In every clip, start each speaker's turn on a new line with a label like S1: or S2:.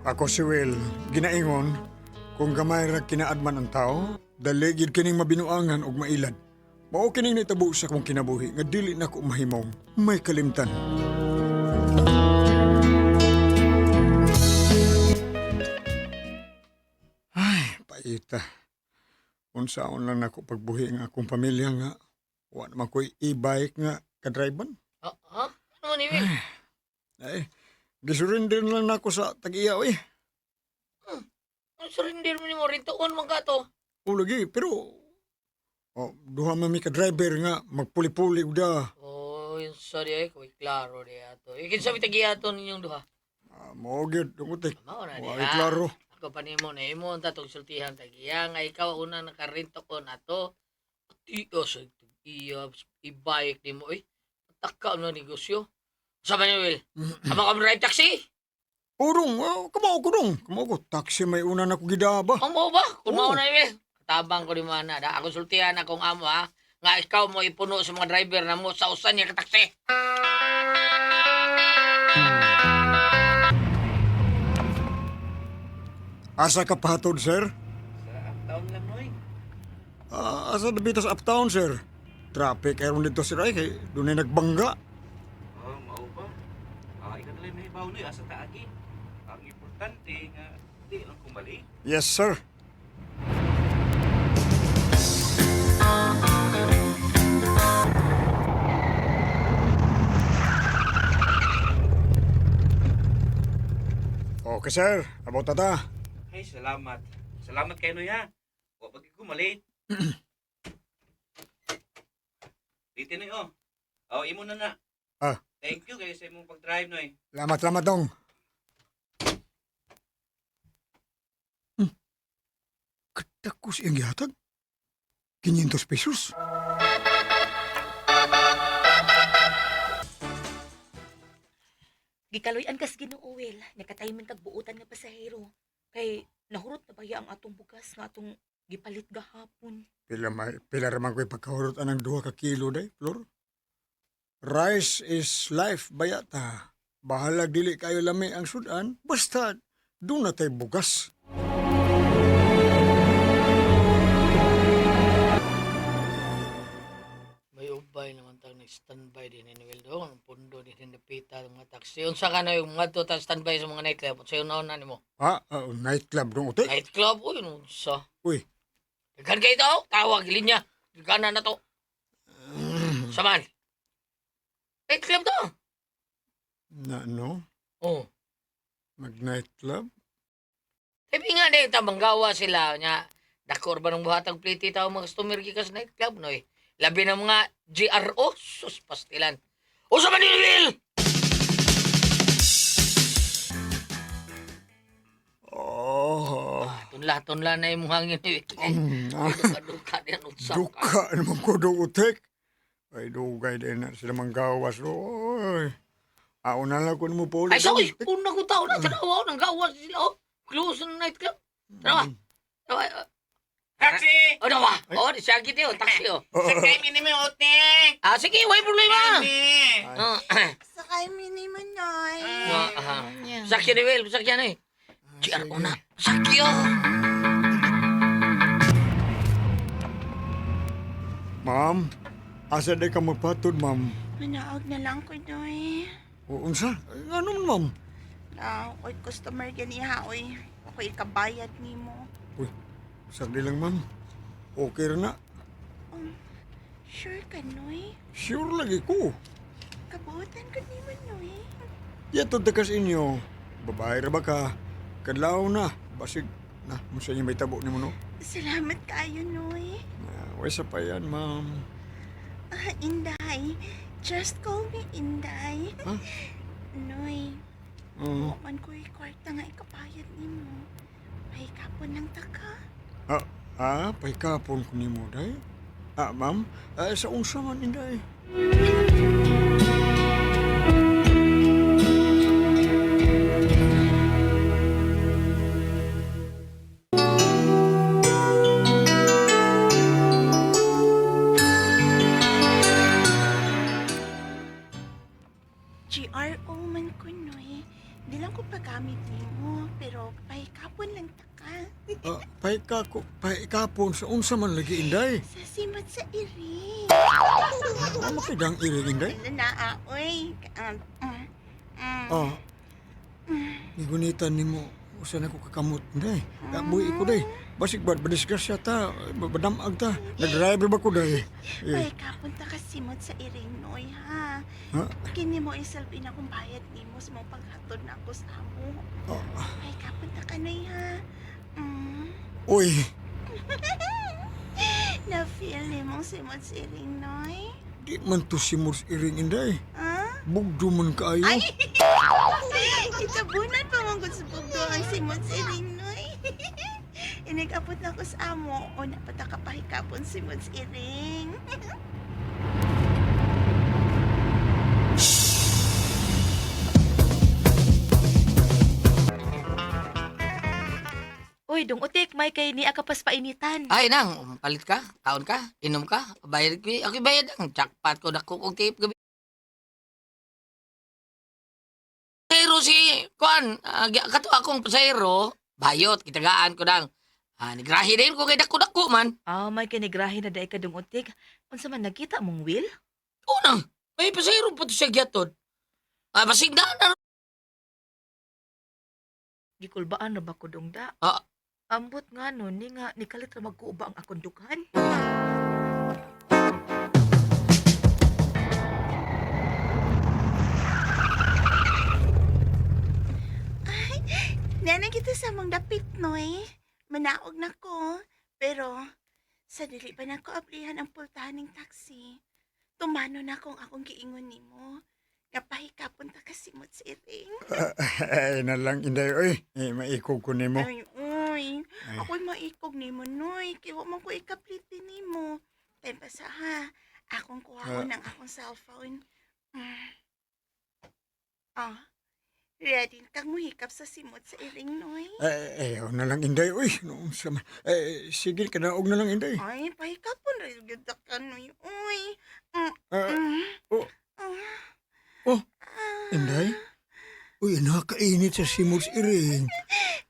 S1: Ako si Will, ginaingon, kung gamay ra kinaadman ang tao, dali gid kining mabinuangan og mailad. Mao kining nitabo sa akong kinabuhi nga dili nako mahimong may kalimtan. Ay, paita. Unsaon lang nako pagbuhi ang akong pamilya nga wa naman ko'y e-bike nga kadriban.
S2: Ha? Ha? Ano man ni Will?
S1: Ay, gisurrender lang nako sa tag-iya oy.
S2: Ano surrender mo ni mo? Rintuon man ka to.
S1: O lagi, pero oh, duha man mi ka driver nga magpuli-puli og da.
S2: Oh, yun sorry ay, kuy klaro di ato. Ikin sa bitagi ato ninyong duha.
S1: Ah, mao gyud dungot eh.
S2: Mao na di.
S1: Wa ay klaro.
S2: Ako pa nimo na imo ang tatong sultihan tagiya nga ikaw una nakarintuon ato. Ti oh, sa iya i-bike nimo oy. Taka na negosyo. Sa man ni Will? Ama ka drive taxi?
S1: Urong, oh, kamao ko dong. Kamao ko taxi may una na ko gidaba.
S2: Ang mo ba? Kung mao
S1: Oo.
S2: na ni Will. Tabang ko ni mana da. Ako sultihan akong amo ha. Nga ikaw mo ipuno sa mga driver na mo sa usan niya ka taxi.
S1: Asa ka pahatod, sir?
S3: Sa uptown lang, Noy.
S1: Ah, asa dabitas uptown, sir? Traffic aron dito sir ay kay dunay nagbangga.
S3: Oh, mao ba? Ah, ikaw na lang nahibaw, Noy. Asa taagi. Ang importante nga, di lang kumali.
S1: Yes, sir. Okay, sir. About tata.
S3: Ay, salamat. Salamat kayo, Noy, ha. Wa pag ko malate. Dito, Noy, oh. Oh, imo na na.
S1: Ah.
S3: Thank you kayo sa imong pag-drive, Noy.
S1: Salamat, salamat dong. Katakos iyang gihatag? 500 pesos?
S4: Gikaloy-an kas Ginoo Will, nakataymin kag buotan nga pasahero. Kay nahurot na baya ang atong bugas nga atong gipalit gahapon.
S1: Pila, may, pila raman ko'y pagkahurot anang 2 ka kilo day, Flor. Rice is life, bayata. Bahala dili kayo lami ang sudan, basta doon na tayo bugas.
S2: May ubay naman tang nag-standby din ni Will doon. Ang pundo din hinapita ng mga taxi. Unsa ka na yung mga to ta standby sa mga nightclub. Unsa yung nauna nimo?
S1: Ah, ah, nightclub dong uti.
S2: Nightclub? Uy, unsa?
S1: Uy.
S2: Daghan kayo tao. Tawag, linya. Gana na to. Saman. Nightclub to.
S1: Na ano?
S2: Oh.
S1: Mag nightclub?
S2: Sabi nga din, tamang gawa sila. Nya, dakor ba ng buhatag pliti tao mga customer gikas nightclub, no eh. Labi ng mga GRO, sus, pastilan. Unsa man ni Will?
S1: Oh.
S2: Tunla, tunla na yung hangin. Eh.
S1: Ah.
S2: Duka, duka din. Unsa ka.
S1: Duka naman ko dong utik. Ay, dugay din na sila manggawas. Oy. Ako na lang ko mo po.
S2: Ay, sorry! Una ko tao na. Tanawa, nang gawas sila. Oh. Close ng nightclub. Tanawa. Tanawa.
S3: Taxi!
S2: Oh, nawa. Oh, di siya giti, oh. Taxi, oh.
S3: Sakay minimum uting!
S2: Ah, sige, way problema. Ah,
S5: Sakay minimum, Noy.
S2: ah, ah. Sakyan ni Will, sakyan eh. GR una. Sakyo!
S1: Ma'am, asa di ka magpatod, ma'am?
S5: Manaog na lang ko, Noy.
S1: O, unsa? Ay, ano man, ma'am?
S5: Na, ako'y customer ganiha, oy. Ako'y kabayad nimo.
S1: Uy, sardi lang, ma'am. Okay ra na.
S5: Sure ka, Noy?
S1: Sure lagi ko.
S5: Kabuutan ko nimo, Noy.
S1: Yato takas inyo. Babae ra ba ka? Kadlaw na. Basig. Na, mo sa inyo may tabo ni mo, no?
S5: Salamat kayo, Noy.
S1: Ah, way sa pa yan, ma'am.
S5: Ah, Inday. Just call me Inday.
S1: Huh?
S5: Noy,
S1: Oo.
S5: wa man ko'y kwarta nga ikabayad nimo. May kapon lang ta ka.
S1: Ah, ah, pahikapon ko nimo, day. Ah, ma'am, ah, sa unsa man, inday.
S5: GRO man ko, Noy. Di lang ko paggamit nimo, pero pahikapon lang ta ka.
S1: Ah, paikapon sa unsa man lagi, Inday.
S5: Sa simot sa iring.
S1: Ano makidang iring, Inday?
S5: Ano na, ah, oy.
S1: Ah, gigunitan nimo usa na ko kakamot, Inday. Buhi ko, day. Basig ba, badisgrasya ta, badamag ta. Nag-driver ba ko, day? Eh,
S5: Pahikapon ta ka simot sa iring, Noy, ha?
S1: Ha?
S5: Kini mo isalbi na kung bayad nimo sa mga paghatod na ako sa amo.
S1: Ah.
S5: Pahikapon ta ka, Noy, ha?
S1: Uy,
S5: Na-feel nimo simot sa iring, Noy?
S1: di man to si Mors iring, Inday.
S5: Ha?
S1: Bugdo man kaayo.
S5: Ay! Itabunan pa mong sa bugdo ang simot sa iring, Noy. Inigapot na ko sa amo o napata ka pahikapon simot sa iring.
S4: Uy, dong utik, may kay ni akapas painitan.
S2: Ay nang, palit ka, kaon ka, inom ka, bayad ko, ako bayad ang jackpot ko dako og tip gabi. Pasahero si kuan, kato akong pasahero, bayot kitagaan ko dang. Ah, nigrahi din ko kay dako-dako man.
S4: Ah, may kinigrahe na daay ka dong utik. Unsa man nagkita mong Will?
S2: Unang, may pasahero pa to siya gyatod. Ah, basig na na.
S4: Gikulbaan na ba ko dong da?
S2: Ah.
S4: Ambot nga no, ni nga nikalit ra magkuuba ang akong dughan.
S5: Nana kita sa mong dapit, Noy. Manaog na ko. Pero, sa dili pa na ko ablihan ang pultahan ng taxi. Tumano na kung akong giingon nimo. Kapahikapon ta kasimot sa iring.
S1: Ay, na lang, Inday, oy. Eh, maikog ko nimo.
S5: Ay, uy.
S1: Ay.
S5: Ako'y maikog nimo, Noy. Kaya wa man ko ikapliti nimo. Time pa sa ha. Akong kuhaon ang akong cellphone. Ah, ready kang muhikap sa simot sa iring, Noy?
S1: Ay, ayaw na lang, Inday, oy. Noon sa man. Eh, sige, kanaog na lang, Inday.
S5: Ay, pahikapon ra gyud ka, Noy. Uy.
S1: Ah, oh.
S5: Ah.
S1: Oh,
S5: Ah.
S1: Inday? Uy, nakainit sa simot sa iring.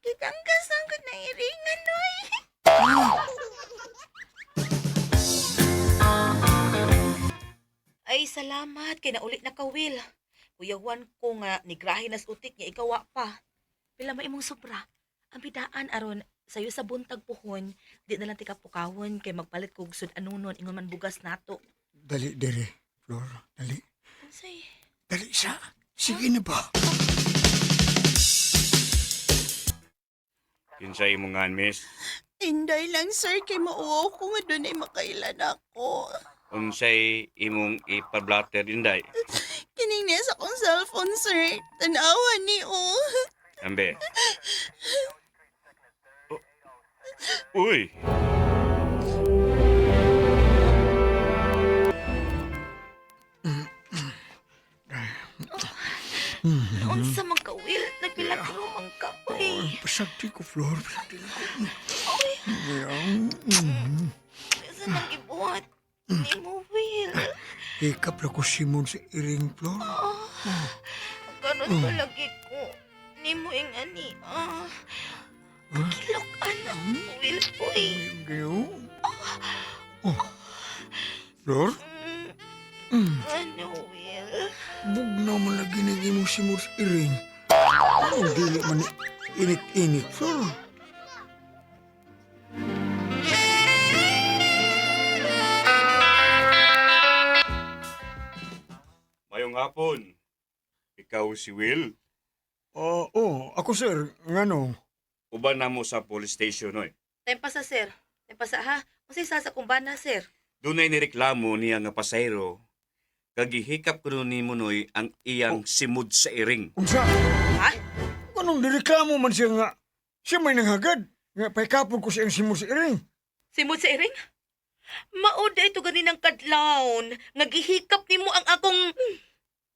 S5: Kitanggas ang ko na iringan, Noy.
S4: Ay, salamat kay naulit na ka, Will. Kuyawan ko nga nigrahe nas utik nga ikaw wa pa. Pila ma imong sobra. Ang bidaan aron sayo sa buntag puhon, di na lang tika pukawon kay magpalit kog sud anunon ingon man bugas nato.
S1: Dali, dire, Flor. Dali.
S4: Unsay?
S1: Dali sa. Sige na ba?
S3: Kinsa imong ngan, miss?
S5: Inday lang, sir, kay mauwaw ko nga doon ay makailan ako.
S3: Unsay imong ipablatter inday?
S5: Kining niya sa akong cellphone, sir. Tanawa ni, oh.
S3: Ambe. Oh. Uy!
S4: Unsa man ka, Will? Nagpilagro man ka, uy.
S1: Pasagdi ko, Flor. Pasagdi ko.
S4: Uy,
S1: Yeah.
S4: sa nang gibuhat nimo, Will?
S1: Hikap na ko simon sa iring, Flor.
S4: Ah, Ganon palagi ko. Nimo ing ani, ah. Kilok anak, Will, uy.
S1: Gayo. Oh. Flor?
S4: Ano, Will?
S1: Bugnaw man lagi ng imong simon sa iring. Anong dili man init-init, Flor?
S3: Mayong hapon. Ikaw si Will.
S1: Oh, oh, ako sir, ngano?
S3: Uban na mo sa police station, oy.
S4: Time pa sa, sir. Time pa sa, ha? Unsay sasa kung bana, sir?
S3: Dunay nireklamo niya nga pasahero. Kagihikap kuno ni Munoy ang iyang simud sa iring.
S1: Unsa?
S4: Ha?
S1: Anong nireklamo man siya nga? Siya may nanghagad. Nga paikapon ko siyang simon sa iring.
S4: Simod sa iring? Maoda ito ganinang kadlawon. Nagihikap nimo ang akong...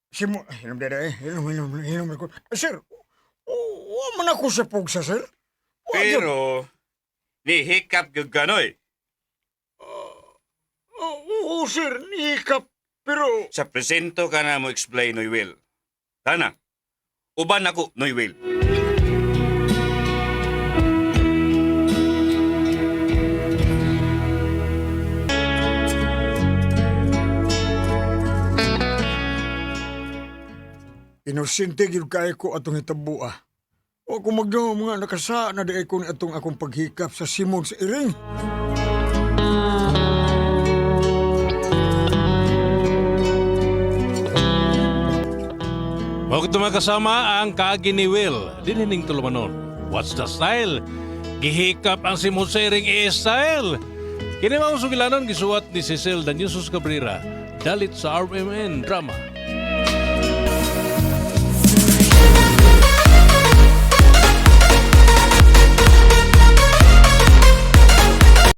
S1: Simo, ay, hinom dada eh. Hinom, hinom, hinom. Ko. Eh, sir, wa man ako sa pugsa, sir. Wa gyud.
S3: Pero nihikap gyud ganoy.
S1: Oo, oo, sir, nihikap. Pero,
S3: Sa presento ka na mo explain, oy Will. Tana. Uban ako, Noy Will.
S1: Inosente gyud kaayo ko atong hitabua. O kung magdamo mga nakasa na di ko ni atong akong paghikap sa simod sa iring.
S6: Mao kito mga kasama ang kaagi ni Will. Dinhining tulumanon. What's the style? Gihikap ang simod sa iring i-style. Kini mao sugilanon gisuwat ni Cecil Danyusos Cabrera. Dalit sa RMN Drama.